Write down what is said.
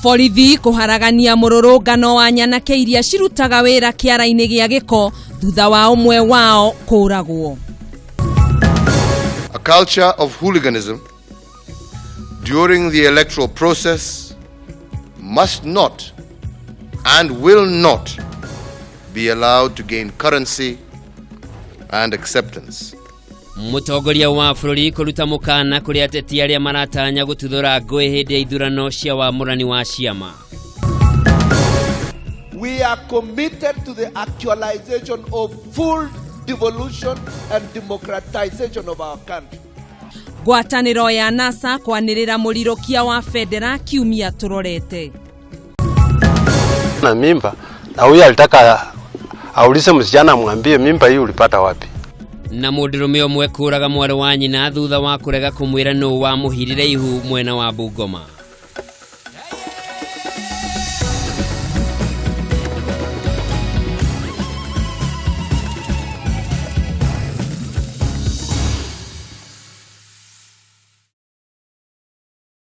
Borithi kũharagania mũrũrũngano wa nyanake iria cirutaga wĩra kĩara-inĩ gĩa gĩko thutha wa ũmwe wao kũragwo. A culture of hooliganism during the electoral process must not and will not be allowed to gain currency and acceptance. Mũtongoria wa bũrũri kũruta mũkana kũrĩ ateti arĩa maratanya gũtuthũra ngũĩ hĩndĩ ya ithurano cia wamũrani wa ciama. We are committed to the actualization of full devolution and democratization of our country. Ngwatanĩro ya NASA kwanĩrĩra mũrirũkia wa bendera kiumia tũrorete. Na mimba na huyu alitaka aulize msichana amwambie, "Mimba hii ulipata wapi?" Na mũndũrũme ũmwe kũraga mwarĩ wa nyina thutha wa kũrega kũmwĩra nũ wamũhirire ihu mwena wa Bungoma.